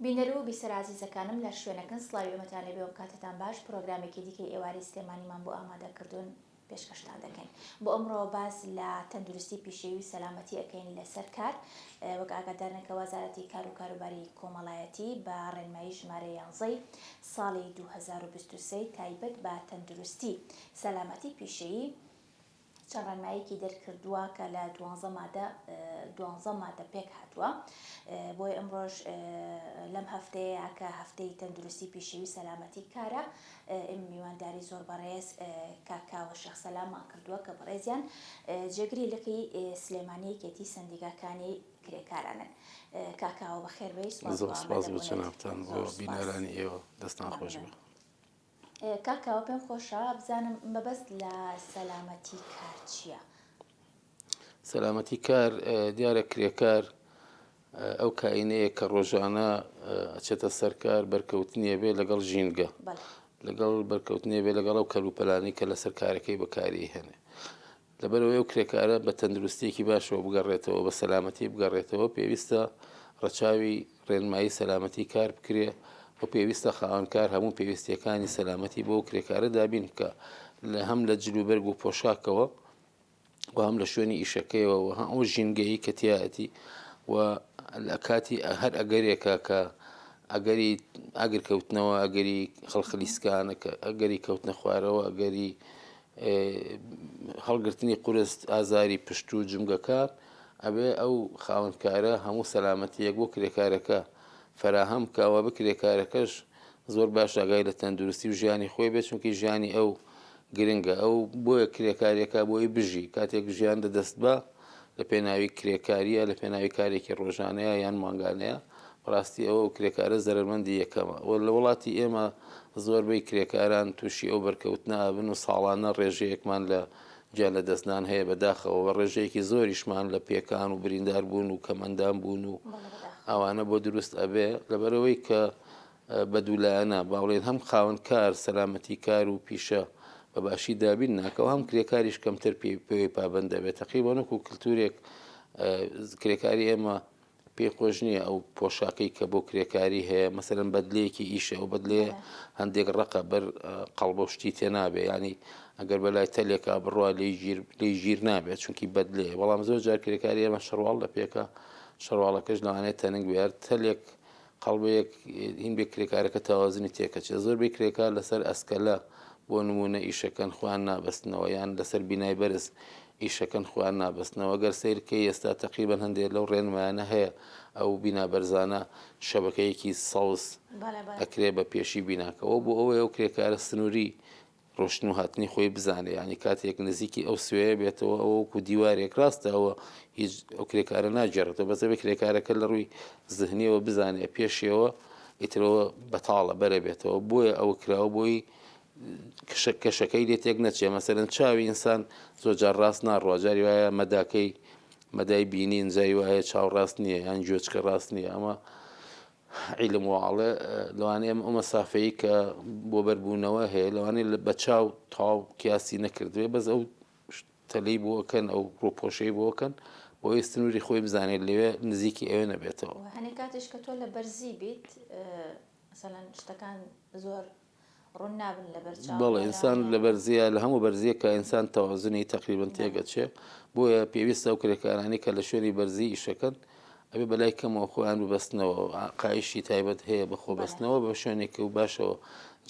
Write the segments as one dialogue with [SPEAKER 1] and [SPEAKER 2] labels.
[SPEAKER 1] بینەرو بیسەرە ئازیزەکانم لە شوێنەکن سڵاوی ئێمەتان لێبێ و کاتتان باش پرۆگرامێکی دیکەی ئێوارەی سلێمانیمان بۆ ئامادە کردوون پێشکەشتان دەکەین بۆ ئەمڕۆ باس لە تەندروستی پیشەیی و سەلامەتی ئەکەین لەسەر کار وەک ئاگادارن کە وەزارەتی کار و کاروباری کۆمەڵایەتی بە ڕێنمایی ژمارە یانزەی ساڵی 2023 تایبەت بە تەندروستی سەلامەتی پیشەیی چەند ڕێنماییەکی دەرکردووە کە لە دوانزە مادە دوانزە مادە پێک هاتووە بۆیە ئەمڕۆش لەم هەفتەیە کە هەفتەی تەندروستی پیشەوی سەلامەتی کارە ئێمە میوانداری زۆر بەڕێز کاک کاوە شێخ سەلاممان کردووە کە بەڕێزیان جێگری لقی سلێمانی یەکێتی سەندیگاکانی کرێکارانن. کاک کاوە بەخێر بێی سوپاس
[SPEAKER 2] زۆر
[SPEAKER 1] بۆ
[SPEAKER 2] سپاس بۆ
[SPEAKER 1] ئامادەبوونت.
[SPEAKER 2] جەنابتان بۆ
[SPEAKER 1] زۆر سوپاس.
[SPEAKER 2] بینەرانی ئێوە دەستان خۆش
[SPEAKER 1] مەمنون.
[SPEAKER 2] بێ.
[SPEAKER 1] کاک کاوە پێم خۆشە بزانم مەبەست لە سەلامەتی کار چییە؟
[SPEAKER 2] سەلامەتی کار دیارە کرێکار ئەو کائینەیە کە ڕۆژانە ئەچێتە سەر کار بەرکەوتنیە بێ لەگەڵ ژینگە لەگەڵ بەرکەوتنیە بێ لەگەڵ ئەو کەلوپەلانی کە لەسەر کارەکەی بەکاری هێنێ لەبەرئەوەی ئەو کرێکارە بە تەندروستییەکی باشەوە بگەڕێتەوە، بە سەلامەتی بگەڕێتەوە، پێویستە ڕەچاوی ڕێنمایی سەلامەتی کار بکرێ و پێویستە خاوەنکار هەموو پێویستییەکانی سەلامەتی بۆ ئەو کرێکارە دابین بکا لە هەم لە جلوبەرگ و پۆشاکەوە و هەم لە شوێنی ئیشەکەیەوە و هەم ئەو ژینگەیی کە تیایەتی و لە کاتی هەر ئەگەرێکە کە ئەگەری ئاگرکەوتنەوە، ئەگەری خڵخلیسکان، ئەگەری کەوتنە خوارەوە، ئەگەری هەڵگرتنی قورس ئازاری پشت و جومگەکان ئەبێ ئەو خاوەنکارە هەموو سەلامەتیەک بۆ کرێکارەکە فەراهەم بکا و بکرێکارەکەش زۆر باش ئاگای لە تەندروستی و ژیانی خۆی بێت چونکی ژیانی ئەو گرنگە ئەو بۆیە کرێکاریەکە بۆی بژی کاتێک ژیان لە دەست بە لە پێناوی کرێکاریە لە پێناوی کارێکی ڕۆژانەیە یان مانگانەیە بەڕاستی ئەوە ئەو کرێکارە زەرەرمەندی یەکەمە و لە وڵاتی ئێمە زۆربەی کرێکاران تووشی ئەو بەرکەوتنە ئەبن و ساڵانە ڕێژەیەکمان لە گیان لەدەستدان هەیە بەداخەوە و ڕێژەیەکی زۆریشمان لە پێکان و بریندار بوون و کەمئەندام بوون و ئەوانە بۆ دروست ئەبێ لەبەرئەوەی کە بە دوولایەنە با بڵێین هەم خاوەن کار سەلامەتی کار و پیشە بە باشی دابین ناکە و هەم کرێکاریش کەمتر پێی پابەند دەبێت تەقریبەن وەکو کلتورێک کرێکاری ئێمە پێی خۆش نییە ئەو پۆشاکەی کە بۆ کرێکاری هەیە مەسەلەن بەدلەیەکی ئیشە ئەو بەدلەیە هەندێک ڕەقە بەر قەڵبە و شتی تێ نابێ ینی ئەگەر بەلای تەلێکا بڕوا لێی گیر لێی گیر نابێت چونکی بەدلەیە بەڵام زۆر جار کرێکاری ئێمە شەرواڵ لە پێکە شەرواڵەکەش لەوانەیە تەنک بێ هەر تەلێک قەڵبەیەک هین بێ کرێکارەکە تەوازنی تێکەچێت زۆربەی کرێکار لەسەر ئەسکەلە بۆ نمونە ئیشەکەن خۆیان نابەستنەوە یان لەسەر بینای بەرز ئیشەکەن خۆیان نابەستنەوە گەر سەیر بکەی ئێستا تەقریبەن هەندێک لەو ڕێنمایانە هەیە ئەو بینا بەرزانە شەبەکەیەکی سەوز ئەکرێ بە پێشی بیناکەوە بۆ ئەوەی ئەو کرێکارە سنووری ڕۆشتن و هاتنی خۆی بزانێ یانی کاتێک نزیکی ئەو سوێیە بێتەوە ئەوە وەکو دیوارێک ڕاستە ئەوە هیچ ئەو کرێکارە ناگێڕێتەوە بەس ئەبێ کرێکارەکە لە ڕووی زهنیەوە بزانێ پێشیەوە ئیترەوە بەتاڵە بەرە بێتەوە بۆیە ئەوە کراوە بۆی کەشەکەی لێ تێک نەچێ مەسەرەن چاوی ئینسان زۆر جار ڕاست ناڕوا جاری وایە مەداکەی مەدای بینین جاری وایە چاو ڕاست نییە یان گوێچکە ڕاست نییە ئەمە عیلم واڵێ لەوانەیە ئەم مەسافەی کە بۆ بەربوونەوە هەیە لەوانەیە بە چاو تەواو قیاسی نەکردوێ بەس ئەو تەلەی بۆکەن ئەو ڕووپۆشەی بۆکەن بۆی سنووری خۆی بزانێت لەوێ نزیکی ئەوێ نەبێتەوە.
[SPEAKER 1] هەنێ کاتیش کە تۆ لە بەرزی بیت مەسەلەن شتەکان زۆر ڕوون نابن لەبەر چاو.
[SPEAKER 2] بەڵێ ئینسان لە بەرزیە لە هەموو بەرزیەکە ئینسان تەوازنی تەقریبەن تێک ئەچێ بۆیە پێویستە ئەو کرێکارانەی کە لە شوێنی بەرزی ئیشەکەن ئەبێ بەلای کەمەوە خۆیان ببەستنەوە قایشی تایبەت هەیە بە خۆ بەستنەوە بە شوێنێکی و باشەوە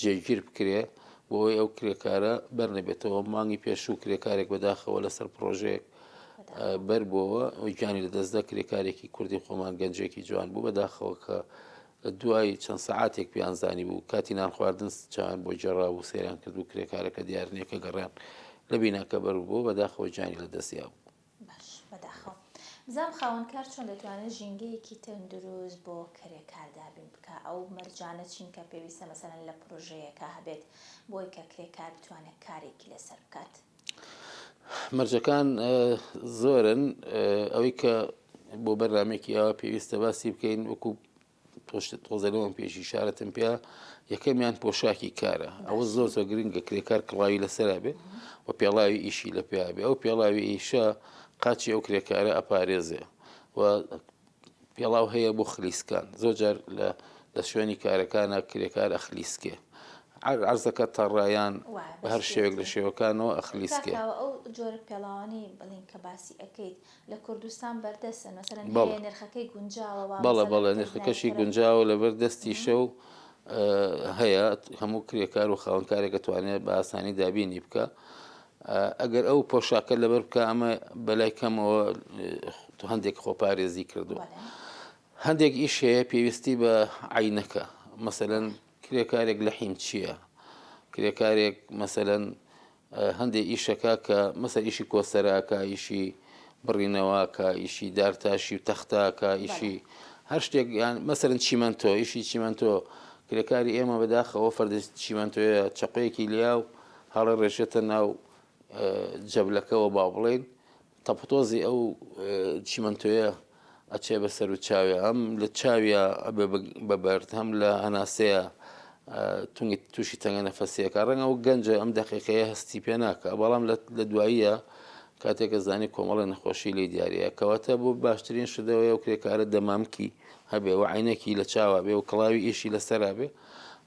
[SPEAKER 2] جێگیر بکرێ بۆ ئەوەی ئەو کرێکارە بەر نەبێتەوە مانگی پێشوو کرێکارێک بەداخەوە لەسەر پڕۆژەیەک بەر بۆوە و گیانی لەدەستدا کرێکارێکی کوردی خۆمان گەنجێکی جوان بوو بەداخەوە کە دوای چەند سەعاتێک پێیان زانیبوو کاتی نان خواردن چاویان بۆ گێڕابوو سەیریان کردبوو کرێکارەکە دیار نییە کە گەڕیان لە بیناکە بەربووە بەداخەوە گیانی لەدەست یابوو.
[SPEAKER 1] باش بەداخەوە. بزانم خاوەنکار چۆن دەتوانێت ژینگەیەکی تەندروست بۆ کرێکار دابین بکا ئەو مەرجانە چین کە پێویستە مەسەلەن لە پرۆژەیەکا هەبێت بۆی کە کرێکار بتوانێت کارێکی لەسەر بکات؟
[SPEAKER 2] مەرجەکان زۆرن ئەوەی کە بۆ بەرنامێکی ئاوا پێویستە باسی بکەین وەکو تۆزەلەوەم پێشی شارەتم پێ یەکەمیان پۆشاکی کارە ئەوە زۆر زۆر گرنگە کرێکار کڵاوی لەسەر بێ و پێڵاوی ئیشی لە پێ بێ ئەو پێڵاوی ئیشە قاچی ئەو کرێکارە ئەپارێزێ و. پێڵاو هەیە بۆ خلیسکان زۆر جار لە لە شوێنی کارەکانە کرێکار ئەخلیسکێ عەرزەکە تەڕە یان بە هەر شێوێک لە شێوەکانەوە ئەخلیسکێ.
[SPEAKER 1] کاک کاوە ئەو جۆرە پێڵاوانەی بڵێین کە باسی ئەکەیت لە کوردستان بەردەستن مەسەلەن هەیە نرخەکەی گونجاوە وا
[SPEAKER 2] بەڵێ بەڵێ نرخەکەشی گونجاوە لەبەر دەستیشە و هەیە هەموو کرێکار و خاوەنکارێک ئەتوانێت بە ئاسانی دابینی بکە ئەگەر ئەو پۆشاکە لەبەر بکە ئەمە بەلای کەمەوە هەندێک خۆپارێزی کردووە. هەندێک ئیش هەیە پێویستی بە عەینەکە مەسەلەن کرێکارێک لەحیم چییە کرێکارێک مەسەلەن هەندێک ئیشەکە کە مەسە ئیشی کۆسەراکە ئیشی بڕینەوەکە ئیشی دارتاشی و تەختاکە ئیشی هەر شتێک یان مەسەرن چیمەنتۆ ئیشی چیمەنتۆ کرێکاری ئێمە بەداخەوە فەردە چیمەنتۆیە چەقۆیەکی لیا و هەڵە ڕێژێتە ناو جەبلەکەوە با بڵێین تەپوتۆزی ئەو چیمەنتۆیە ئەچێ بە سەر و چاوێ هەم لە چاویا ئەبێ بە بەرد هەم لە هەناسەیە تونگی تووشی تەنگە نەفەسیەکە ڕەنگە ئەو گەنجە ئەم دەقیقەیە هەستی پێ ناکە بەڵام لە دواییە کاتێک کە زانی کۆمەڵی نەخۆشی لی دیارە کەواتە بۆ باشترین شدەوەی ئەو کرێکارە دەمامکی هەبێ و عینەکی لە چاوە بێ و کڵاوی ئیشی لەسەرا بێ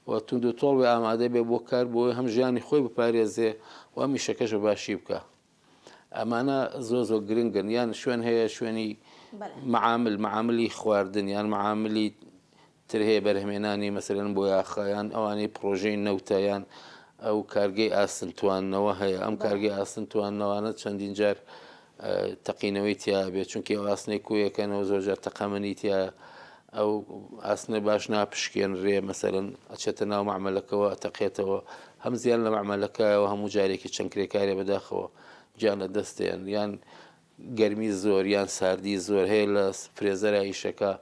[SPEAKER 2] و توند و تۆڵ بێ ئامادە بێ بۆ کار بۆی هەم ژیانی خۆی بپارێزێ و ئەم ئیشەکەش بە باشی بکە. ئەمانە زۆر زۆر گرنگن یان شوێن هەیە شوێنی معامل معاملی خواردن یان معاملی تر هەیە بەرهمێنانی مەسەرەن بۆ یاخە یان ئەوانەی پرۆژەی نەوتە یان ئەو کارگەی ئاسن توانەوە هەیە ئەم کارگەی ئاسن توانەوانە چەندین جار تەقینەوەی تیا بێت چونکی ئەو ئاسنەی کۆیەکەنەوە زۆر جار تەقەمەنی تیا ئەو ئاسنە باش ناپشکێنرێ مەسەلەن ئەچێتە ناو مەعمەلەکەوە ئەتەقێتەوە هەم زیان لە مەعمەلەکایەوە هەموو جارێکی چەند کرێکارێ بەداخەوە گیان لە دەستێن یان گەرمی زۆر یان ساردی زۆر هەیە لە فرێزەرا ئیشەکە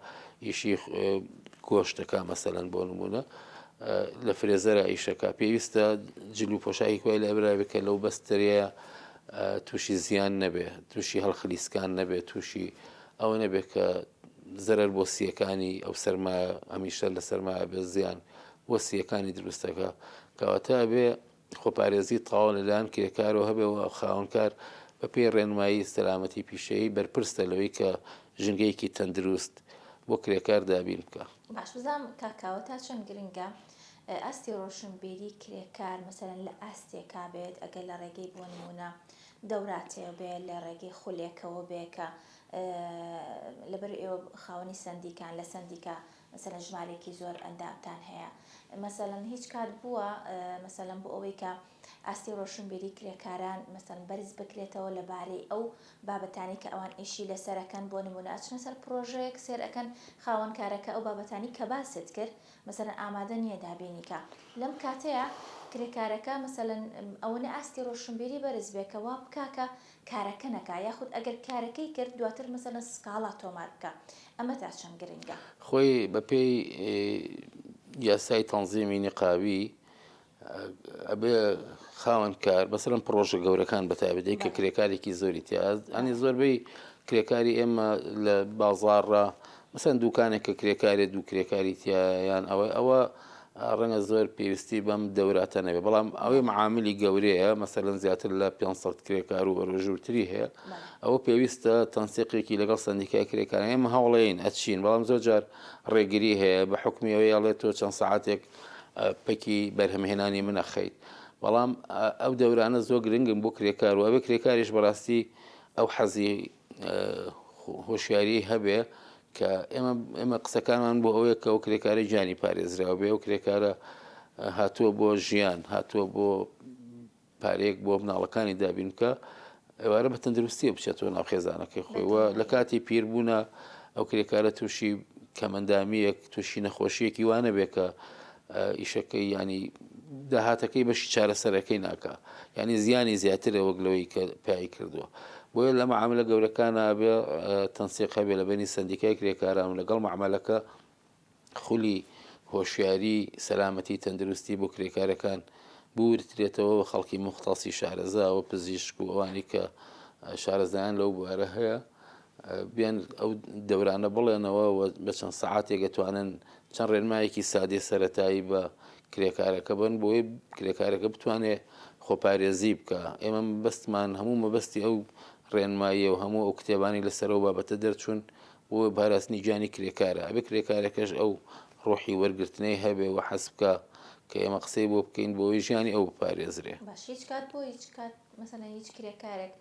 [SPEAKER 2] ئیشی گۆشتەکە مەسەلەن بۆ نمونە لە فرێزەرا ئیشەکە پێویستە جل و پۆشاکی کوای لە ئەبراوێ کە لەو بەستەرەیە تووشی زیان نەبێ تووشی هەڵخلیسکان نەبێ تووشی ئەوە نەبێ کە زەرەر بۆ سییەکانی ئەو سەرمایە هەمیشە لە سەرمایە بێ زیان بۆ سییەکانی دروست دەکا کەواتە ئەبێ خۆپارێزی تەواو لەلایەن کرێکارەوە هەبێ و خاوەنکار بە پێی ڕێنمایی سەلامەتی پیشەیی بەرپرسە لەوەی کە ژینگەیەکی تەندروست بۆ کرێکار دابین بکا.
[SPEAKER 1] باش بزانم کاک کاوە تا چەند گرنگە ئاستی ڕۆشنبیری کرێکار مەسەلەن لە ئاستێکا بێت ئەگەر لە ڕێگەی بۆ نموونە دەوراتێ بێ لە ڕێگەی خولێکەوە بێ کە لەبەر ئێوە خاوەنی سەندیکان لە سەندیکا مەسەلەن ژمارەیەکی زۆر ئەندامتان هەیە مەسەلەن هیچ کات بووە مەسەلەن بۆ ئەوەی کە ئاستی ڕۆشنبیری کرێکاران مەسەلەن بەرز بکرێتەوە لەبارەی ئەو بابەتانی کە ئەوان ئیشی لەسەرەکەن بۆ نمونە ئەچنە سەر پرۆژەیەک سێر ئەکەن خاوەن کارەکە ئەو بابەتانی کە باست کرد مەسەلەن ئامادە نییە دابینی کا لەم کاتەیە کرێکارەکە مەسەلەن ئەوەنە ئاستی ڕۆشنبیری بەرز بێ کە وا بکا کە کارەکە نەکا یاخود ئەگەر کارەکەی کرد دواتر مەسەلەن سکاڵا تۆمار بکا ئەمە تا چەند گرنگە؟
[SPEAKER 2] خۆی بەپێی یاسای تەنزیمی نیقابی ئەبێ خاوەن کار بەسەرم پڕۆژە گەورەکان بەتایبەتی کە کرێکارێکی زۆری تیا ئەنی زۆربەی کرێکاری ئێمە لە بازاڕە مەسەن دوکانێک کە کرێکارێ دوو کرێکاری تیایە یان ئەوە ئەوە ڕەنگە زۆر پێویستی بەم دەوراتە نەبێ بەڵام ئەوەی معاملی گەورەیە مەسەلەن زیاتر لە 500 کرێکار و بەرەژوورتری هەیە ئەوە پێویستە تەنسیقێکی لەگەڵ سەندیکای کرێکاران ئێمە هەوڵەین ئەچین بەڵام زۆر جار ڕێگری هەیە بە حکومی ئەوەی ئەڵێ تۆ چەند سەعاتێک پەکی بەرهەمهێنانی من ئەخەیت بەڵام ئەو دەورانە زۆر گرنگن بۆ کرێکار و ئەبێ کرێکاریش بەڕاستی ئەو حەزی هۆشیاری هەبێ کە ئێمە ئێمە قسەکانمان بۆ ئەوەیە کە ئەو کرێکارە گیانی پارێزراو بێ ئەو کرێکارە هاتووە بۆ ژیان هاتووە بۆ پارەیەک بۆ مناڵەکانی دابین بکە ئێوارە بە تەندروستیە بچێتەوە ناو خێزانەکەی خۆی و لە کاتی پیربوونە ئەو کرێکارە تووشی کەمەندامیەک تووشی نەخۆشیەکی وانە بێ کە ئیشەکەی ینی داهاتەکەی بەشی چارەسەرەکەی ناکا یعنی زیانی زیاترە وەک لەوەی کە پای کردووە بۆیە لە معاملە گەورەکانە بێ تەنسیق هەبێ لە بەینی سەندیکای کرێکاران و لەگەڵ معاملەکە خولی هۆشیاری سەلامەتی تەندروستی بۆ کرێکارەکان بورترێتەوە و خەڵکی مختصی شارەزا و پزیشک و ئەوانی کە شارەزایان لەو بوارە هەیە بێن ئەو دەورانە بڵێنەوە و بە چەند سەعاتێک ئەتوانن چەند ڕێنمایەکی سادەی سەرەتایی بە کرێکارەکە بن بۆی کرێکارەکە بتوانێت خۆپارێزی بکە ئێمە مەبەستمان هەموو مەبەستی ئەو ڕێنماییە و هەموو ئەو کتێبانی لەسەر ئەو بابەتە دەرچوون. بۆ پاراستنی گیانی کرێکارە، ئەبێ کرێکارەکەش ئەو ڕۆحی وەرگرتنەی هەبێ و حەز بکا کە ئێمە قسەی بۆ بکەین بۆ ئەوەی ژیانی ئەو بپارێزرێ.
[SPEAKER 1] باش هیچ کات بۆ هیچ کات مەسەلەن هیچ کرێکارێک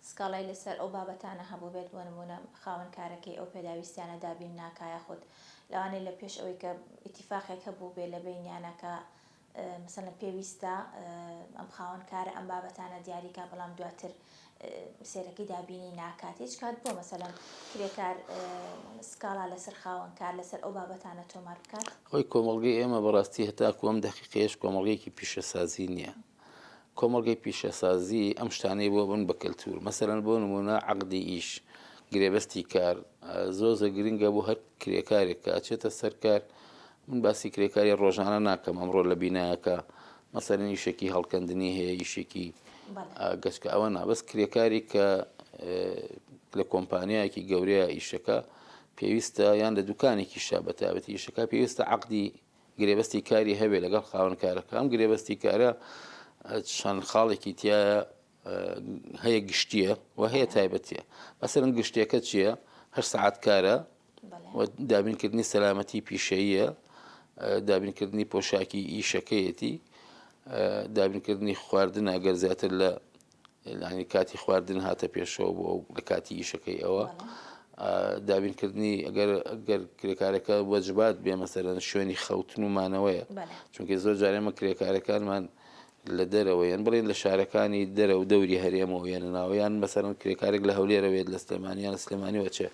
[SPEAKER 1] سکاڵای لەسەر ئەو بابەتانە هەبووبێت بۆ نموونە خاوەن کارەکەی ئەو پێداویستیانە دابین ناکا یاخود لەوانەیە لە پێش ئەوەی کە ئیتیفاقێک هەبووبێ لە بەینیانا کە مەسەلەن پێویستە ئەم خاوەن کارە ئەم بابەتانە دیاری کا بەڵام دواتر سێرەکەی دابینی ناکات هیچ کات بۆ مەسەلەن کرێکار سکاڵا لەسەر خاوەن کار لەسەر ئەو بابەتانە تۆمار بکات؟
[SPEAKER 2] خۆی کۆمەڵگەی ئێمە بەڕاستی هەتاکو ئەم دەقیقەیەش کۆمەڵگەیەکی پیشەسازی نییە. کۆمەڵگەی پیشەسازی ئەم شتانەی بۆ بن بە کەلتور مەسەلەن بۆ نمونە عەقدی ئیش گرێبەستی کار زۆر زۆر گرنگە بۆ هەر کرێکارێک کە ئەچێتە سەر کار من باسی کرێکاری ڕۆژانە ناکەم ئەمڕۆ لە بینایەکە مەسەلەن ئیشێکی هەڵکەندنی هەیە ئیشێکی گەچکە ئەوە نا بەس کرێکاری کە لە کۆمپانیایەکی گەورەیە ئیشەکە پێویستە یان لە دوکانێکی شا بە تایبەتی ئیشەکە پێویستە عقدی گرێبەستی کاری هەبێ لەگەڵ خاوەن کارەکە ئەم گرێبەستی کارە چەند خاڵێکی تایە هەیە گشتیە و هەیە تایبەتیە مەسەرن گشتیەکە چییە هەر سەعات کارە و دابینکردنی سەلامەتی پیشەیە دابینکردنی پۆشاکی ئیشەکەیەتی دابینکردنی خواردن ئەگەر زیاتر لە یانی کاتی خواردن هاتە پێشەوە بۆ ئەو لە کاتی ئیشەکەی ئەوە دابینکردنی ئەگەر ئەگەر کرێکارەکە وەجبات بێ مەسەرەن شوێنی خەوتن و مانەوەیە چونکە زۆر جارێ ئێمە کرێکارەکانمان لە دەرەوە یان بڵێن لە شارەکانی دەرە و دەوری هەرێمەوە یانە ناوە یان مەسەرەن کرێکارێک لە هەولێرەوێت لە سلێمانیان لە سلێمانیوە چێ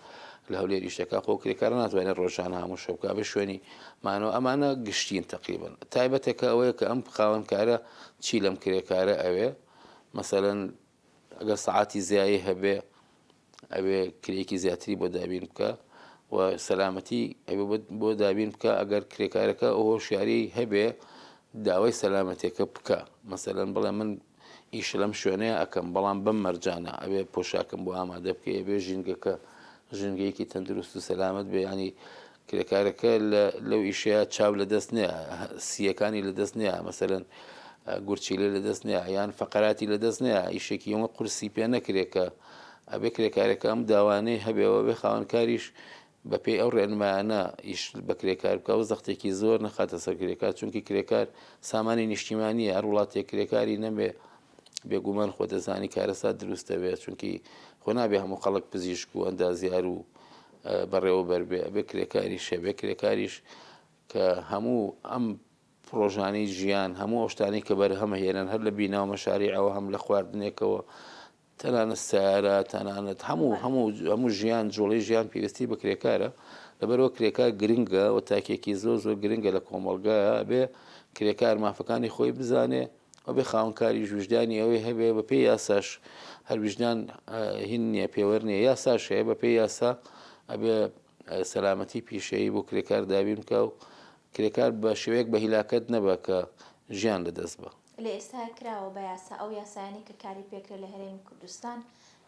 [SPEAKER 2] لە هەولێر ئیشەکە خۆ کرێکار ناتوانێت ڕۆژانە هەموو شەو بکا بە شوێنی مانەوە ئەمانە گشتین تقریبا تایبەتێکە ئەوەیە کە ئەم خاوەنکارە چی لەم کرێکارە ئەوێ مەسەلەن ئەگەر سەعاتی زیایی هەبێ ئەوێ کرێکی زیاتری بۆ دابین بکە و سەلامەتی ئەوێ بۆ دابین بکە ئەگەر کرێکارەکە ئەو هۆشیاری هەبێ داوای سەلامەتێکە بکە مەسەلەن بڵێ من ئیش لەم شوێنەیە ئەەکەم بەڵام بەم مەرجانە ئەوێ پۆشاکم بۆ ئامادە بکەی ئەبێ ژینگەکە ژینگەیەکی تەندروست و سەلامەت بێ ینی کرێکارەکە لەو ئیشەیە چاو لە دەست نییە، سییەکانی لە دەست نییە، مەسەلەن گورچیلەی لە دەست نییە، یان فەقەراتی لە دەست نییە، ئیشێکی ئەوە قورسی پێ نەکرێ کە ئەبێ کرێکارەکە ئەم داوانەی هەبێ و ئەبێ خاوەنکاریش بەپێی ئەو ڕێنمایانە ئیش بە کرێکار بکا و زەختێکی زۆر نەخاتە سەر کرێکار، چونکی کرێکار سامانی نیشتیمانییە، هەر وڵاتێک کرێکاری نەبێ بێگومان خۆ دەزانی کارەسات دروست دەبێت چونکی خۆ نابێ هەموو خەڵک پزیشک و ئەندازیار و بەڕێوەبەر بێ ئەبێ کرێکاریش هەبێ کرێکاریش کە هەموو ئەم پرۆژانەی ژیان هەموو ئەو شتانەی کە بەرهەمە هێنن هەر لە بینا و مەشاریعەوە هەم لە خواردنێکەوە تەنانەت سەیارە تەنانەت هەموو هەموو هەموو ژیان جوڵەی ژیان پێویستی بە کرێکارە لەبەرەوە کرێکار گرنگە و تاکێکی زۆر زۆر گرنگە لە کۆمەڵگایە ئەبێ کرێکار مافەکانی خۆی بزانێ ئەبێ خاوەنکاریش ویژدانی ئەوەی هەبێ بە پێی یاساش هەر ویژدان هین نییە پێوەر نییە یاساش هەیە بە پێی یاسا ئەبێ سەلامەتی پیشەیی بۆ کرێکار دابین بکە و کرێکار بە شێوەیەک بە هیلاکەت نەبە کە ژیان لەدەست بە.
[SPEAKER 1] لە ئێستا کراوە بە یاسا ئەو یاسایانەی کە کاری پێکرێ لە هەرێمی کوردستان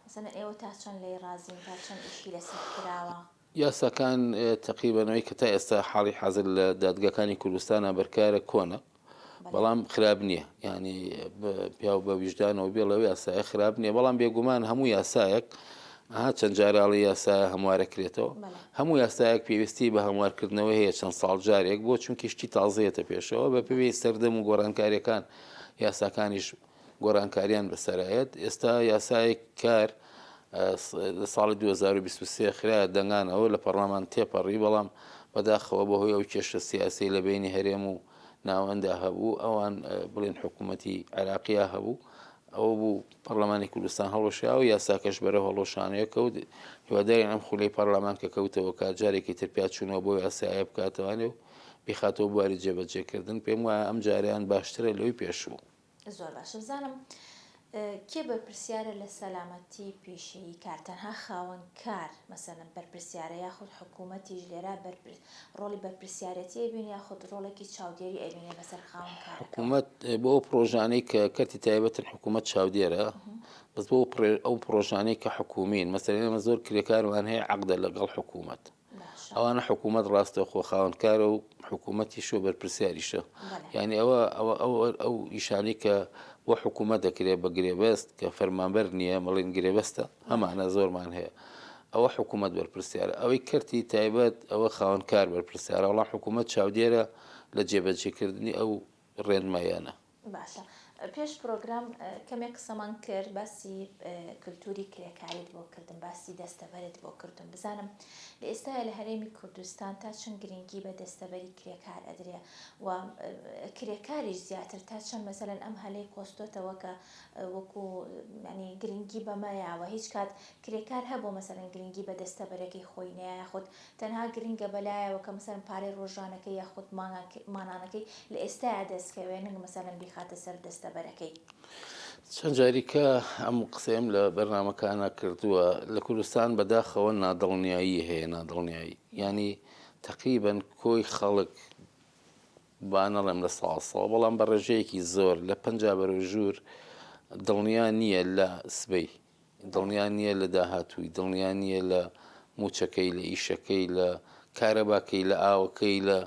[SPEAKER 1] مەسەلەن ئێوە تا چەند لێی ڕازین تا چەند ئیشی لەسەر کراوە؟
[SPEAKER 2] یاساکان تەقریبەن ئەوەی کە تا ئێستا حاڵی حازر لە دادگاکانی کوردستانە بەرکارە کۆنە بەڵام خراپ نییە یعنی پیاو بە ویژدانەوە بێڵەوە یاسایە خراپ نییە بەڵام بێگومان هەموو یاسایەک ها چەند جاراڵی یاسایە هەموارەکرێتەوە هەموو یاسایەک پێویستی بە هەموارکردنەوە هەیە چەند ساڵ جارێک بۆ چونکی شتی تازەیەتە پێشەوە بە پێی سەردەم و گۆڕانکاریەکان یاساکانیش گۆڕانکاریان بەسەرایەت ئێستا یاسایەک کار لە ساڵی 2023 خرایە دەنگانەوە لە پەڕلامان تێپەڕی بەڵام بەداخەوە بەهۆی ئەو کێشە سیاسی لە بینی هەرێم و ناوەندا هەبوو ئەوان بڵێن حکوومەتی عێراقیا هەبوو ئەوە بوو پەرلەمانی کوردستان هەڵوەشا و یاساکەش بەرەو هەڵوەشانەوە کەوت هیوادارین ئەم خولەی پەرلەمان کە کەوتەوە کات جارێکی تر پیاچوونەوە بۆ یاسایە بکاتەوانێ و بیخاتەوە بواری جێبەجێکردن پێم وایە ئەم جارەیان باشترە لەوەی پێشوو.
[SPEAKER 1] زۆر باشە بزانم کێ بەرپرسیارە لە سەلامەتی پیشەیی کار تەنها خاوەن کار مەسەلەن بەرپرسیارە یاخود حکوومەتیش لێرە بەرپرس ڕۆڵی بەرپرسیارەتی ئەیبینێ یاخود ڕۆڵێکی چاودێری ئەیبینێ بەسەر خاوەن کارەکەوە؟
[SPEAKER 2] حکوومەت بۆ ئەو پڕۆژانەی کە کەرتی تایبەتن حکوومەت چاودێرە بەس بۆ ئەو پڕۆژانەی کە حکوومین مەسەلەن ئێمە زۆر کرێکارمان هەیە عەقدە لەگەڵ حکوومەت ئەوانە حکوومەت ڕاستەوخۆ خاوەنکارە و حکوومەتیشە و بەرپرسیاریشە یعنی ئەوە ئەوە ئەو ئەو ئیشانەی کە بۆ حکوومەت دەکرێت بە گرێبەست کە فەرمانبەر نییە مەڵین گرێبەستە هەمانە زۆرمان هەیە. ئەوە حکوومەت بەرپرسیارە، ئەوەی کەرتی تایبەت ئەوە خاوەن کار بەرپرسیارە، بەڵام حکوومەت چاودێرە لە جێبەجێکردنی ئەو ڕێنماییانە.
[SPEAKER 1] باشە پێش پرۆگرام کەمێک قسەمان کرد باسی کلتوری کرێکاریت بۆ کردم باسی دەستەبەرت بۆ کردم بزانم لە ئێستایا لە هەرێمی کوردستان تا چەند گرنگی بە دەستەبەری کرێکار ئەدرێ و کرێکاریش زیاتر تا چەند مەسەلەن ئەم هەلەی قۆستۆتەوە کە وەکو ینی گرنگی بەمە یاوە هیچ کات کرێکار هەبوو مەسەلەن گرنگی بە دەستەبەرەکەی خۆی نەیا یاخود تەنها گرنگە بەلایەوە کە مەسەلەن پارەی ڕۆژانەکەی یاخود مانانەکەی لە ئێستایا دەست کەوێ نەک مەسەلەن بیخاتە سەر دەستەبەرەکەی.
[SPEAKER 2] چەند جاریکە ئەم قسەیەم لە بەرنامەکانا کردووە، لە کوردستان بەداخەوە نادڵنیایی هەیە، نادڵنیایی یانی تەقریبەن کۆی خەڵک با نەڵێم لە ساڵ ساڵ بەڵام بە ڕێژەیەکی زۆر لە 50 بەرەو ژوور دڵنیا نییە لە سبەی دڵنیا نییە لە داهاتووی، دڵنیا نییە لە مووچەکەی، لە ئیشەکەی، لە کارەباکەی، لە ئاوەکەی، لە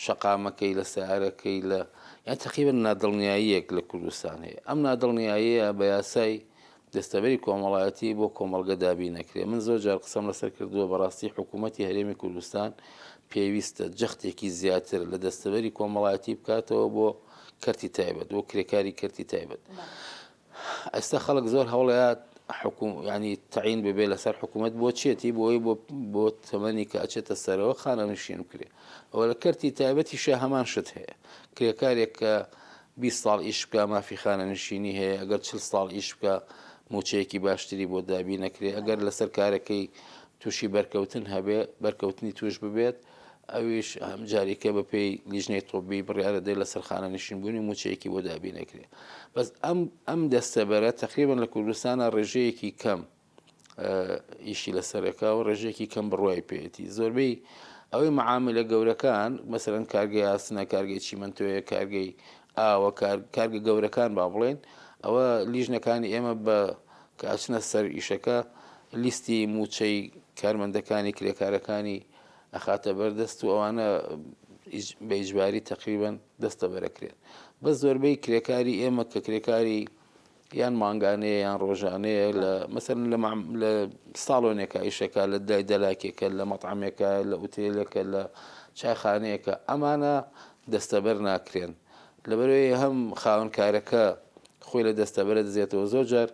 [SPEAKER 2] شەقامەکەی، لە سەیارەکەی، لە یان تەقریبەن نادڵنیاییەک لە کوردستان هەیە. ئەم نادڵنیاییە بە یاسای دەستەبەری کۆمەڵایەتی بۆ کۆمەڵگە دابین نەکرێ. من زۆر جار قسەم لەسەر کردووە، بەڕاستی حکوومەتی هەرێمی کوردستان پێویستە جەختێکی زیاتر لە دەستەبەری کۆمەڵایەتی بکاتەوە بۆ کەرتی تایبەت، بۆ کرێکاری کەرتی تایبەت. ئێستا خەڵک زۆر هەوڵەیات حکوم ینی تەعین ببێ لەسەر حکوومەت بۆ چێتی بۆی بۆ بۆ تەمەنی کە ئەچێتە سەرەوە خانەنشین بکرێ ئەوە لە کەرتی تایبەتیشە هەمان شت هەیە کرێکارێک کە 20 ساڵ ئیش بکە مافی خانەنشینی هەیە ئەگەر 40 ساڵ ئیش بکە موچەیەکی باشتری بۆ دابی نەکرێ ئەگەر لەسەر کارەکەی تووشی بەرکەوتن هەبێ بەرکەوتنی توش ببێت ئەویش ئەم جاریکە بە پێی لیژنەی طبی بڕیارە دەی لەسەر خانەنشین بوونی مووچەیەکی بۆ دابین ئەکرێ بەس ئەم ئەم دەستەبەرە تقریبا لە کوردستانە ڕێژەیەکی کەم ئیشی لەسەرەکە و ڕێژەیەکی کەم بڕوای پێێتی زۆربەی ئەوەی معاملە گەورەکان مەسەرەن کارگەی ئاسنە کارگەی چیمەنتۆیە کارگەی ئاوە کارگە گەورەکان با بڵێن ئەوە لیژنەکانی ئێمە بە کە ئەچنە سەر ئیشەکە لیستی موچەی کارمەندەکانی کرێکارەکانی ئەخاتە بەر دەست و ئەوانە بە ئیجباری تەقریبەن دەستەبەرەکرێن بەس زۆربەی کرێکاری ئێمە کە کرێکاری یان مانگانەیە یان ڕۆژانەیە لە مەسەر لە ساڵۆنێکە ئیشەکە لە دای دەلاکێکە لە مەطعمێکە لە ئوتێلێکە لە چایخانەیەکە ئەمانە دەستەبەر ناکرێن لەبەرەوەی هەم خاوەنکارەکە خۆی لە دەستەبەرە دزێتەوە زۆر جار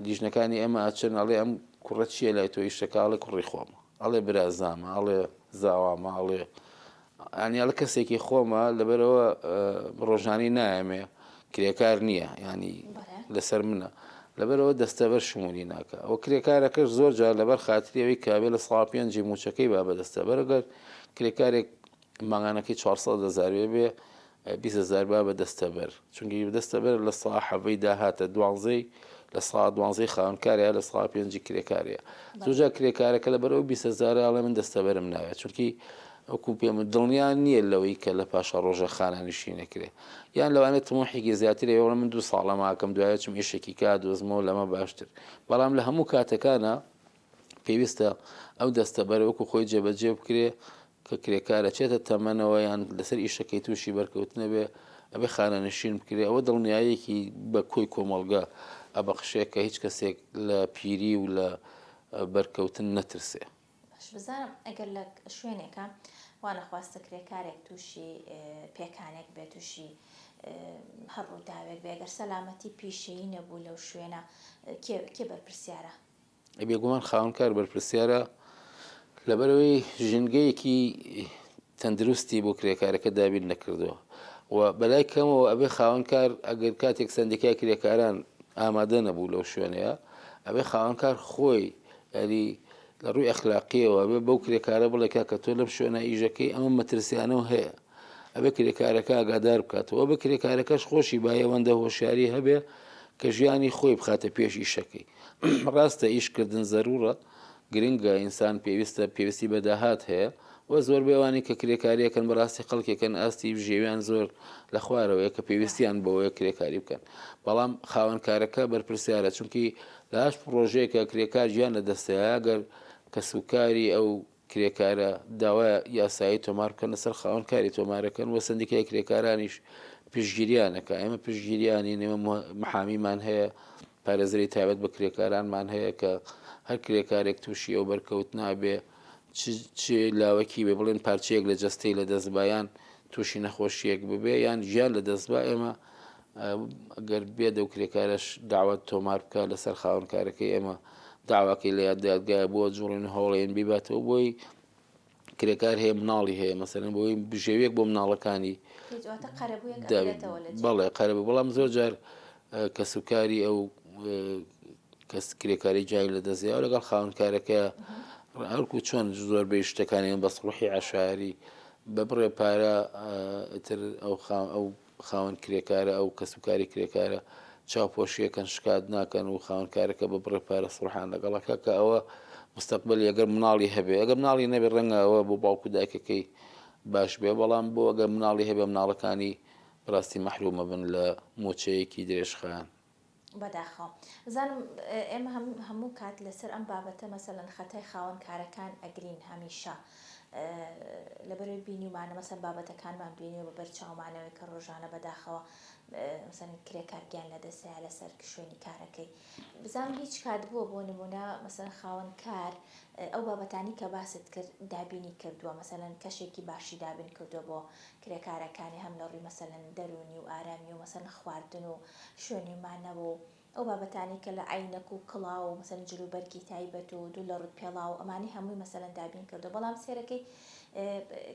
[SPEAKER 2] لیژنەکانی ئێمە ئەچن ئەڵێ ئەم کوڕە چییە لای تۆ ئیشەکە ئەڵێ کوڕی خۆمە ئەڵێ برازامە ئەڵێ زاوامە ئەڵێ ینی ئەڵێ کەسێکی خۆمە لەبەرەوە ڕۆژانی نایەمێ کرێکار نییە ینی لەسەر منە لەبەرەوە دەستەبەر شمولی ناکە ئەو کرێکارەکەش زۆر جار لەبەر خاتری ئەوەی کابێ لە ساڵ پێنجی موچەکەی با بەدەستەبەر گەر کرێکارێک مانگانەکەی 400 هەزار بێ 20 هەزار با بە دەستەبەر چونکی دەستەبەر لە سا حەڤەی داهاتە دوانزەی لە سا دوانزەی خاوەنکارە لە سا پێنجی کرێکارەیە زۆرجار کرێکارەکە لەبەر ئەو 20 هەزارە ئەڵێ من دەستەبەرم ناوێت چونکی وەکو پێم دڵنیا نییە لەوەی کە لە پاشا ڕۆژە خانەنشین نەکرێ یان لەوانەیە تموحێکی زیاتر هەیە من دوو ساڵە ماکەم دوایە چم ئیشێکی کا دۆزمەوە لەمە باشتر بەڵام لە هەموو کاتەکانە پێویستە ئەو دەستەبەرە وەکو خۆی جێبەجێ بکرێ کە کرێکار ئەچێتە تەمەنەوە یان لەسەر ئیشەکەی تووشی بەرکەوتنە بێ ئەبێ خانەنشین بکرێ ئەوە دڵنیاییەکی بە کۆی کۆمەڵگە ئەبەخشێ کە هیچ کەسێک لە پیری و لە بەرکەوتن نەترسێ.
[SPEAKER 1] باش بزانم ئەگەر لە شوێنێکا وا نەخواستە کرێکارێک تووشی پێکانێک بێ تووشی هەر ڕووداوێک بێ گەر سەلامەتی پیشەیی نەبوو لەو شوێنە کێ کێ بەرپرسیارە؟
[SPEAKER 2] بێگومان خاوەنکار بەرپرسیارە لەبەرەوەی ژینگەیەکی تەندروستی بۆ کرێکارەکە دابین نەکردووە و بەلای کەمەوە ئەبێ خاوەنکار ئەگەر کاتێک سندیکای کرێکاران ئامادە نەبوو لەو شوێنەیە ئەبێ خاوەنکار خۆی یاری لە ڕووی ئەخلاقیەوە بێ بەو کرێکارە بڵێ کاکە تۆ لەم شوێنە ئیشەکەی ئەمە مەترسیانەوە هەیە ئەبێ کرێکارەکە ئاگادار بکاتەوە بە کرێکارەکەش خۆشی با ئەوەندە هۆشیاری هەبێ کە ژیانی خۆی بخاتە پێش ئیشەکەی ڕاستە ئیشکردن زەرورە گرنگە ئینسان پێویستە پێویستی بە داهات هەیە و زۆر بێوانی کە کرێکاریەکەن بەڕاستی خەڵکێکن ئاستی ژێویان زۆر لە خوارەوەیە کە پێویستیان بەوەیە کرێکاری بکەن بەڵام خاوەنکارەکە بەرپرسیارە چونکی لاش پرۆژەیەکە کرێکار گیان لە دەستەیە گەر کەسوکاری ئەو کرێکارە داوا یاسایی تۆمار بکەن لەسەر خاوەن کاری تۆمارەکەن و سندیکای کرێکارانیش پشتگیریانەکە ئێمە پشتگیریانی ئێمە محامیمان هەیە پارێزەری تایبەت بە کرێکارانمان هەیە کە هەر کرێکارێک تووشی ئەو بەرکەوت نابێ چ لاوەکی بێ بڵێن پارچەیەک لە جەستەی لە دەست با یان تووشی نەخۆشیەک ببێ یان گیان لە دەست با ئێمە گەر بێ دەو کرێکارەش داوات تۆمار بکە لەسەر خاوەنکارەکەی ئێمە داواکەی لە یاد دادگایە بۆ جوڵین و هەوڵێن بیباتەوە بۆی کرێکار هەیە مناڵی هەیە مەسەلەن بۆی بژێویەک بۆ مناڵەکانی بەڵێ قەرەبوو بەڵام زۆر جار کەسوکاری ئەو کەس کرێکاری جای لە دەستیا لەگەڵ خاونکارەکە هەرکو چۆن زۆربەی شتەکانیان بە سڵحی عشاری بە بڕێ پارە تر ئەو ئەو خاوەن کرێکارە ئەو کەسوکاری کرێکارە چاوپۆشیەکەن شکات ناکەن و خاوەن کارەکە بە بڕێ پارە سوڵحان لەگەڵەکە کە ئەوە مستەقبەلی ئەگەر مناڵی هەبێ ئەگەر مناڵی نەبێ ڕەنگە ئەوە بۆ باوک و دایکەکەی باش بێ بەڵام بۆ ئەگەر مناڵی هەبێ مناڵەکانی بەڕاستی مەحرومە بن لە موچەیەکی درێژخایەن.
[SPEAKER 1] بەداخەوە بزانم ئێمە هەموو کات لەسەر ئەم بابەتە مەسەلەن خەتای خاوەن کارەکان ئەگرین هەمیشە لەبەرەوەی بینیومانە مەسەن بابەتەکانمان بینیوە بە بەر چاومانەوەی کە ڕۆژانە بەداخەوە مەسەن کرێکار گیان لەدەستەیە لەسەر شوێنی کارەکەی بزانم هیچ کات بووە بۆ نمونە مەسەن خاوەن کار ئەو بابەتانی کە باست کرد دابینی کردووە مەسەلەن کەشێکی باشی دابین کردووە بۆ کرێکارەکانی هەم لە ڕووی مەسەلەن دەروونی و ئارامی و مەسەلەن خواردن و شوێنی مانەوە و ئەو بابەتانەی کە لە عەینەک و کڵاو و مەسەلەن جلوبەرگی تایبەت و دوو لە ڕووت پێڵاو و ئەمانەی هەمووی مەسەلەن دابین کردووە بەڵام سێرەکەی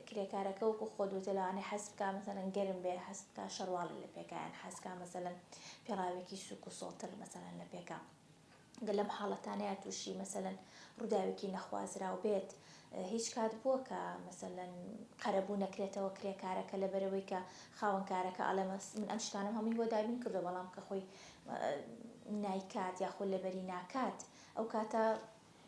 [SPEAKER 1] کرێکارەکە وەکو خۆت وتت لەوانەیە حەز بکا مەسەلەن گەرم بێ حەز بکا شەرواڵی لە پێکا یان حەز کا مەسەلەن پێڵاوێکی سووک و سۆڵتر مەسەلەن لە پێکا. گەر لەم حاڵەتانەیا تووشی مەسەلەن ڕووداوێکی نەخوازراو بێت هیچ کات بووە کە مەسەلەن قەرەبوو نەکرێتەوە کرێکارەکە لەبەرئەوەی کە خاوەن کارەکە ئەڵێ من ئەم شتانەم هەمووی بۆ دابین کردووە بەڵام کە خۆی نایکات یاخۆ لەبەری ناکات ئەو کاتە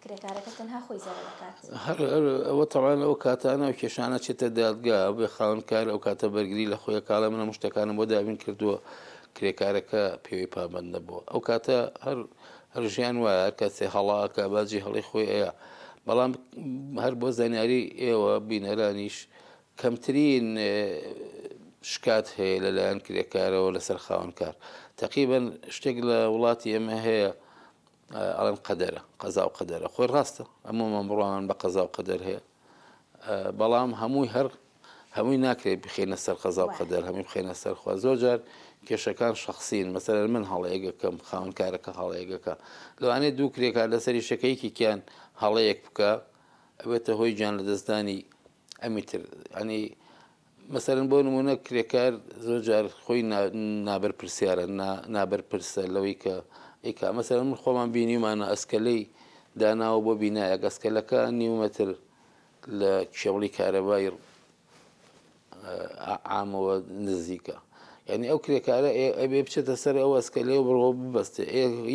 [SPEAKER 1] کرێکارەکە تەنها خۆی زەرەر ئەکات.
[SPEAKER 2] هەر ئەوە تەبعەن ئەو کاتانە ئەو کێشانە چێتە دادگا بێ خاوەن کار ئەو کاتە بەرگری لە خۆی ئەکا ئەڵێ من هەموو شتەکانم بۆ دابین کردووە کرێکارەکە پێوەی پابەند نەبووە ئەو کاتە هەر هەر ژیان وایە هەر کەسێ هەڵە ئەکا باجی هەڵەی خۆی ئەیا بەڵام هەر بۆ زانیاری ئێوە بینەرانیش کەمترین شکات هەیە لەلایەن کرێکارەوە لەسەر خاوەنکار تەقیبەن شتێک لە وڵاتی ئێمە هەیە ئەڵێن قەدەرە، قەزا و قەدەرە، خۆی ڕاستە هەموومان بڕوامان بە قەزا و قەدەر هەیە، بەڵام هەمووی هەر هەمووی ناکرێت بخینە سەر قەزا و قەدەر، هەمووی بخینە سەر خوا. زۆر جار کێشەکان شەخسین، مەسەلەن من هەڵەیەکەکەم، خاوەن کارەکە هەڵەیەکەکە، لەوانەیە دوو کرێکار لەسەر ئیشەکە یەکێکیان هەڵەیەک بکا ئەبێتە هۆی گیان لەدەستدانی ئەمی تر. یانی مەسەلەن بۆ نموونە کرێکار زۆر جار خۆی نابەرپرسیارە نابەرپرسە لەوەی کە ئەیکا مەسەلەن من خۆمان بینیومانە ئەسکەلەی داناوە بۆ بینایەک ئەسکەلەکە نیو مەتر لە کێبڵی کارەبای عامەوە نزیکە یعنی ئەو کرێکارە ئەبێ بچێتە سەر ئەو ئەسکەلەیە و بڕۆ ببەستێ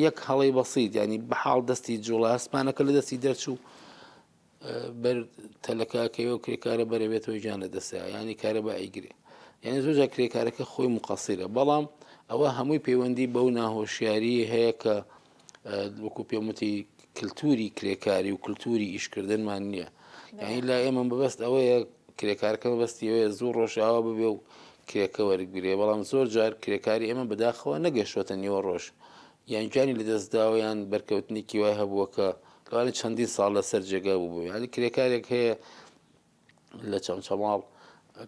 [SPEAKER 2] یەک هەڵەی بەسیت ینی بەحاڵ دەستی جوڵە هەستمانەکە لە دەستی دەرچوو بەر تەلەکە ئەکەوێ و کرێکارە بەرەبێتەوە گیان لە دەستە ینی کارەبا ئەیگرێ یعنی زۆر جار کرێکارەکە خۆی مقەسیرە بەڵام ئەوە هەمووی پەیوەندی بەو ناهۆشیاری هەیە کە وەکو پێموتی کللتوری کرێکاری و کللتوری ئیشکردنمان نییە یعنی لا ئێمە بەبست ئەوەیە کرێکارەکە بەستی ئەوەیە زوو ڕۆژئاوا ببێ و کرێکە وەرگێ بەڵام زۆر جار کرێکاری ئێمە بەداخەوە نەگەشتۆتە نیوە ڕۆژ یان گیانی لەدەست داوە یان بەرکەوتنێکی وای هەبووە کە لەوانەیە چەندین ساڵ لەسەر جێگا بوو یانی کرێکارێک هەیە لە چەمچەماڵ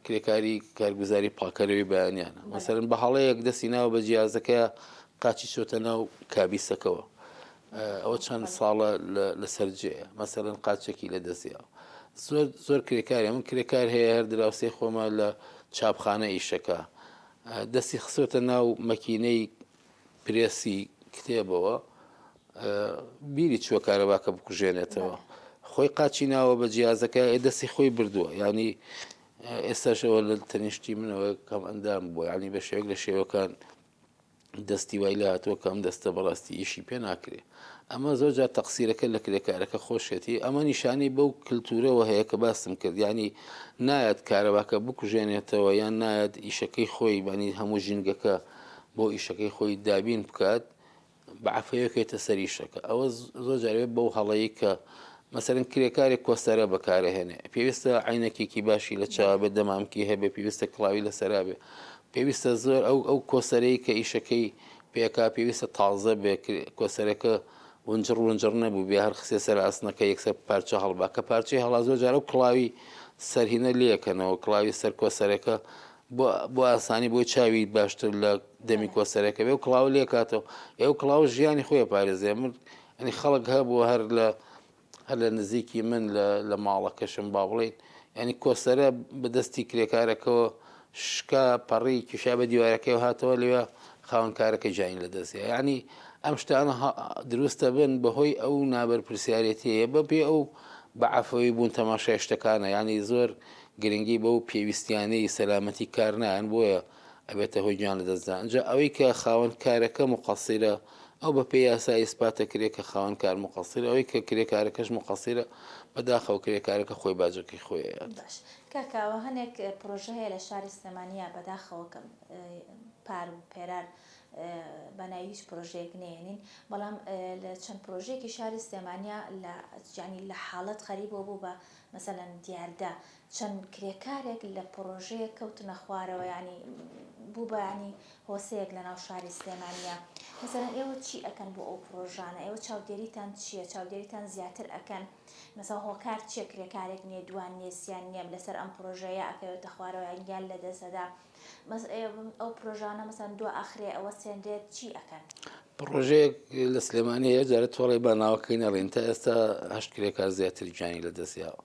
[SPEAKER 2] کرێکاری کارگوزاری پاکەرەوەی بەیانیانە مەسەرن بە هەڵەیەک دەستی ناوە بە جیازەکە قاچی چۆتە ناو کابیسەکەوە ئەوە چەند ساڵە لەسەر جێیە مەسەرەن قاچێکی لە دەستیاوە زۆر زۆر کرێکاری من کرێکار هەیە هەر دراوسێ خۆمە لە چاپخانە ئیشەکە دەستی خسۆتە ناو مەکینەی پرێسی کتێبەوە بیری چووە کارەباکە بکوژێنێتەوە خۆی قاچی ناوە بە جیازەکە ئێ دەستی خۆی بردووە ینی ئێستاشەوە لە تەنیشتی منەوە کەم ئەندام بووە ینی بە شێوەک لە شێوەکان دەستی وای لە هاتووە کەم دەستە بەڕاستی ئیشی پێ ناکرێ ئەمە زۆر جار تەقسیرەکە لە کرێکارەکە خۆشێتی ئەمە نیشانەی بەو کللتورەوە هەیە کە باسم کرد ینی نایەت کارەباکە بکوژێنێتەوە یان نایەت ئیشەکەی خۆی بانی هەموو ژینگەکە بۆ ئیشەکەی خۆی دابین بکات بە عەفەیەکێتە سەر ئیشەکە ئەوە زۆر جارێ بەو هەڵەی کە مەسەرەن کرێکارێک کۆسەرە بەکارهێنێ پێویستە عینەکێکی باشی لە چاوە بێت دەمامکی هەبێ پێویستە کڵاوی لەسەرا بێ پێویستە زۆر ئەو ئەو کۆسەرەی کە ئیشەکەی پێکا پێویستە تازە بێ کۆسەرەکە ونجڕ ونجڕ نەبوو بێ هەر خسێ سەر ئاسنەکە یەکسەر پارچە هەڵبا کە پارچەی هەڵا زۆر جارە و کڵاوی سەرهینە لێکەنەوە کڵاوی سەر کۆسەرەکە بۆ بۆ ئاسانی بۆی چاوی باشتر لە دەمی کۆسەرەکە بێ و کڵاو لێکاتەوە ئێو کڵاو ژیانی خۆی پارێزێ من ئەنی خەڵک هەبوو هەر لە هەر لە نزیکی من لە لە ماڵەکەشم با بڵێین یانی کۆسەرە بە دەستی کرێکارەکەوە شکا پەڕی کیشا بە دیوارەکەی و هاتەوە لەوێ خاوەن کارەکە گیانی لە دەست یعنی ئەم شتانە دروستە بن بەهۆی ئەو نابەرپرسیارەتیەیە بە پێ ئەو بە عەفەوی بوون تەماشای شتەکانە یعنی زۆر گرنگی بەو پێویستیانەی سەلامەتی کار نایەن بۆیە ئەبێتە هۆی گیان لەدەستدان ئینجا ئەوەی کە خاوەن کارەکە موقەسیرە ئەو بە پێی یاسا ئیسپات دەکرێت کە خاوەن کار موقەسیرە ئەوەی کە کرێکارەکەش موقەسیرە بەداخەوە کرێکارەکە خۆی باجەکەی خۆی ئەیات.
[SPEAKER 1] باش کاک کاوە هەنێک پرۆژە هەیە لە شاری سلێمانیا بەداخەوە کە پار و پێرار بە ناوی هیچ پرۆژەیەک نەیەنین بەڵام لە چەند پرۆژەیەکی شاری سلێمانیا لە یانی لە حاڵەت خەریبەوە بوو بە مەسەلەن دیاردە چەند کرێکارێک لە پڕۆژەیەک کەوتنە خوارەوە یانی بوو بە یانی هۆسەیەک لە ناو شاری سلێمانیا مەسەلەن ئێوە چی ئەکەن بۆ ئەو پڕۆژانە ئێوە چاودێریتان چییە چاودێریتان زیاتر ئەکەن مەسەلەن هۆکار چییە کرێکارێک نییە دوان نییە سیان نییە لەسەر ئەم پڕۆژەیە ئەکەوێتە خوارەوە یان گیان لەدەست ئەدا مەس ئەو پرۆژانە مەسەن دوا ئەخرێ ئەوەستێنرێت چی ئەکەن؟
[SPEAKER 2] پڕۆژەیەک لە سلێمانی هەیە جارێ تۆڵەی با ناوەکەی نەڵێین تا ئێستا هەشت کرێکار زیاتر گیانی لەدەست یاوە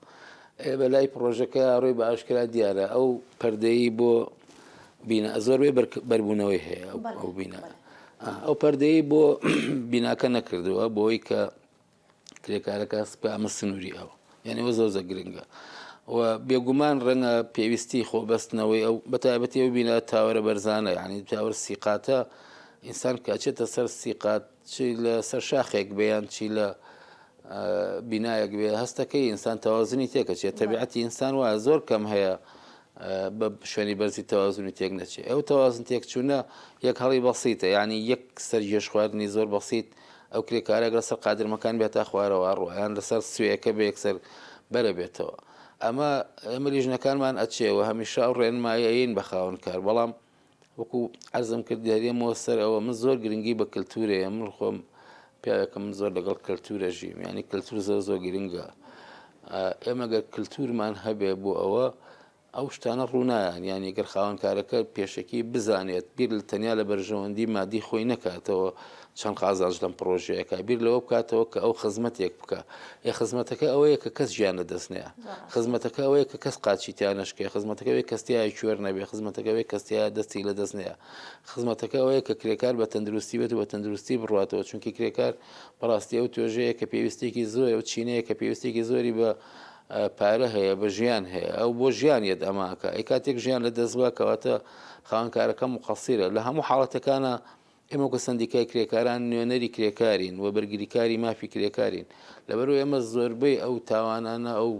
[SPEAKER 2] ئێ بە لای پڕۆژەکە ڕووی بە ئاشکرا دیارە ئەو پەردەی بۆ بینا زۆربەی بەربوونەوەی هەیە ئەو بینا ئەو پەردەی بۆ بیناکە نەکردووە بۆی کە کرێکارەکە سپە ئەمە سنووری ئەوە یعنی ئەوە زۆر زۆر گرنگە و بێگومان ڕەنگە پێویستی خۆبەستنەوەی ئەو بەتایبەتی ئەو بینا تاوەرە بەرزانە یعنی تاوەر سیقاتە ئینسان کە ئەچێتە سەر سیقات چی لە سەر شاخێک بێ یان چی لە بینایەک بێ هەستەکەی ئینسان تەوازنی تێکەچێت تەبیعەتی ئینسان وایە زۆر کەم هەیە بە شوێنی بەرزی تەوازنی تێک نەچێ ئەو تەوازن تێکچوونە یەک هەڵی بەسیتە یعنی یەک سەرگێژ خواردنی زۆر بەسیت ئەو کرێکارە لەسەر قادرمەکان بێتە خوارەوە ئەڕوا یان لەسەر سوێیەکە بێ یەکسەر بەرە بێتەوە ئەمە ئێمە لیژنەکانمان ئەچێ و هەمیشە ئەو ڕێنمایی ئەین بە خاوەن کار بەڵام وەکو عەرزم کرد هەرێمەوە سەر ئەوە من زۆر گرنگی بە کەلتورەیە من خۆم پیاوێکم من زۆر لەگەڵ کەلتورە ژیم یعنی کەلتور زۆر زۆر گرنگە ئێمە گەر کەلتورمان هەبێ بۆ ئەوە ئەو شتانە ڕوونایان، یانی گەر خاوەنکارەکە پێشەکی بزانێت بیر لە تەنیا لە بەرژەوەندی مادی خۆی نەکاتەوە چەند قازانج لەم پڕۆژەیە کا، بیر لەوە بکاتەوە کە ئەو خزمەتێک بکا، ئێ خزمەتەکە ئەوەیە کە کەس گیان لەدەست نەیا، خزمەتەکە ئەوەیە کە کەس قاچی تیا نەشکێ، خزمەتەکە ئەوەیە کەس تیایا کوێر نەبێ، خزمەتەکە ئەوەیە کەس تیایا دەستی لەدەست نەیا، خزمەتەکە ئەوەیە کە کرێکار بە تەندروستی بێت و بە تەندروستی بڕواتەوە، چونکی کرێکار بەڕاستی ئەو توێژەیە کە پێویستیەکی زۆرە، ئەو چینەیە کە پێویستیەکی زۆری بە پارە هەیە بە ژیان هەیە ئەو بۆ ژیان یەت ئەمە ئەکا ئەی کاتێک ژیان لە دەست با کەواتە خاوەن کارەکە موقەسیرە لە هەموو حاڵەتەکانە ئێمە وەکو سەندیکای کرێکاران نوێنەری کرێکارین و بەرگریکاری مافی کرێکارین لەبەرو ئێمە زۆربەی ئەو تاوانانە ئەو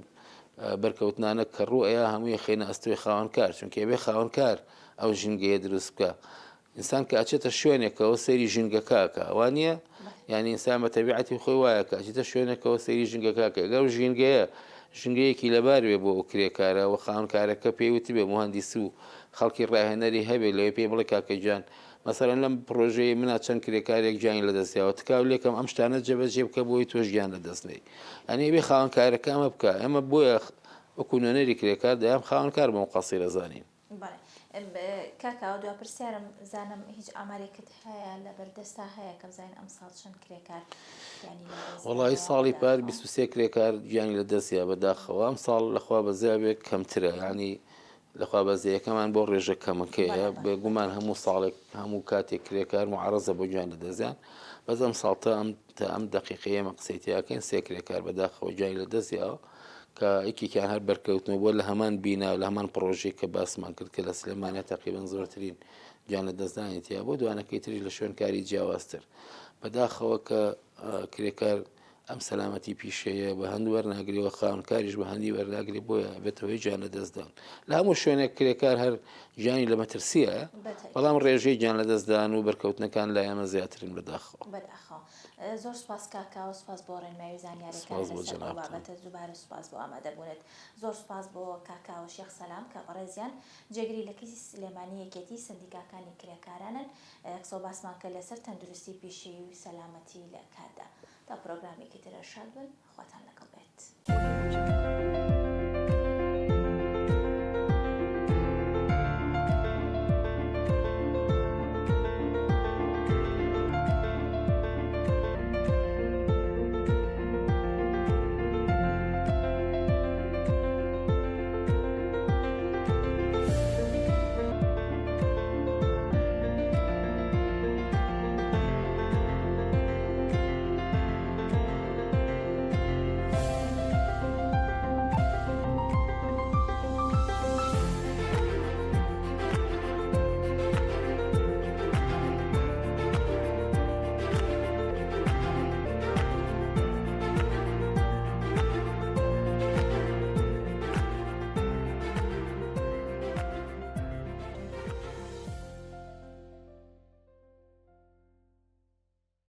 [SPEAKER 2] بەرکەوتنانە کە ڕوو ئەیا هەمووی خێنە ئەستۆی خاوەنکار چونکە ئەبێ خاوەنکار ئەو ژینگەیە دروست بکە ئینسان کە ئەچێتە شوێنێکەوە سەیری ژینگەکە ئەکا وا نییە؟ یعنی ئینسان بە تەبیعەتی خۆی وایە کە ئەچێتە شوێنێکەوە سەیری ژینگەکە ئەکا گەر ئەو ژینگەیە ژینگەیەکی لەبار بێ بۆ ئەو کرێکارە و خاوەنکارەکە پێی وتبێ موهەندیس و خەڵکی ڕاهێنەری هەبێ لەوێ پێی بڵێ کاکە گیان مەسەلەن لەم پڕۆژەیەی منا چەند کرێکارێک گیانی لەدەست یاوە تکاو لێکەم ئەم شتانە جێبەجێ بکە بۆی تۆش گیان لەدەست نەی یعنی ئەبێ خاوەنکارەکە ئەمە بکا ئێمە بۆیە وەکو نوێنەری کرێکار دەیان خاوەنکار بە موقەسیر ئەزانین.
[SPEAKER 1] بەڵێ کاک کاوە دوا پرسیارم زانم هیچ ئامارێکت هەیە لە بەردەستا هەیە کە بزانین ئەمساڵ چەند کرێکار گیانی لە دەست
[SPEAKER 2] وەڵی
[SPEAKER 1] داوە
[SPEAKER 2] ساڵی پار
[SPEAKER 1] بەداخەوە
[SPEAKER 2] 23 کرێکار گیانی لە دەست یا بەداخەوە ئەم ساڵ لەخوا بەزیا بێ کەمترە ینی لەخوا بەزەیەکەمان بۆ ڕێژە کەمەکەیە
[SPEAKER 1] بەڵێ بەڵێ
[SPEAKER 2] بێگومان هەموو ساڵێک هەموو کاتێک کرێکار معرەزە بۆ گیان لە دەستیان بەس ئەم ساڵ تا ئەم تا ئەم دەقیقەیە ئێمە قسەی تیاکەین سێ کرێکار بەداخەوە گیانی لە دەست یاوە کە یەکێکیان هەر بەرکەوتنەوە بووە لە هەمان بینا و لە هەمان پڕۆژەی کە باسمان کرد کە لە سلێمانیا تەقریبەن زۆرترین گیان لەدەستدانی تیا بوو دوانەکەی تریش لە شوێنکاری جیاوازتر بەداخەوە کە کرێکار ئەم سەلامەتی پیشەیە بە هەند وەرناگرێ و خاوەنکاریش بە هەندی وەرناگرێ بۆیە بێتە هۆی گیان لەدەستدان لە هەموو شوێنێک کرێکار هەر گیانی لە مەترسییە، بەڵام ڕێژەی گیان لەدەستدان و بەرکەوتنەکان لای ئێمە زیاترن بەداخەوە.
[SPEAKER 1] بەداخەوە. زۆر سوپاس کاک کاوە، سوپاس بۆ ڕێنمایی و زانیاریەکانت
[SPEAKER 2] سوپاس بۆ
[SPEAKER 1] لەسەر ئەو
[SPEAKER 2] جەنابتان.
[SPEAKER 1] بابەتە، دووبارە سوپاس بۆ ئامادەبوونت. زۆر سوپاس بۆ کاک کاوە شێخ سەلام کە بەڕێزیان جێگری لقی سلێمانی یەکێتی سەندیکاکانی کرێکارانن، قسە و باسمان کرد لەسەر تەندروستی پیشەیی و سەلامەتی لە کاردا. تا پرۆگرامێکی تر شاد بن، خواتان لەگەڵ بێت.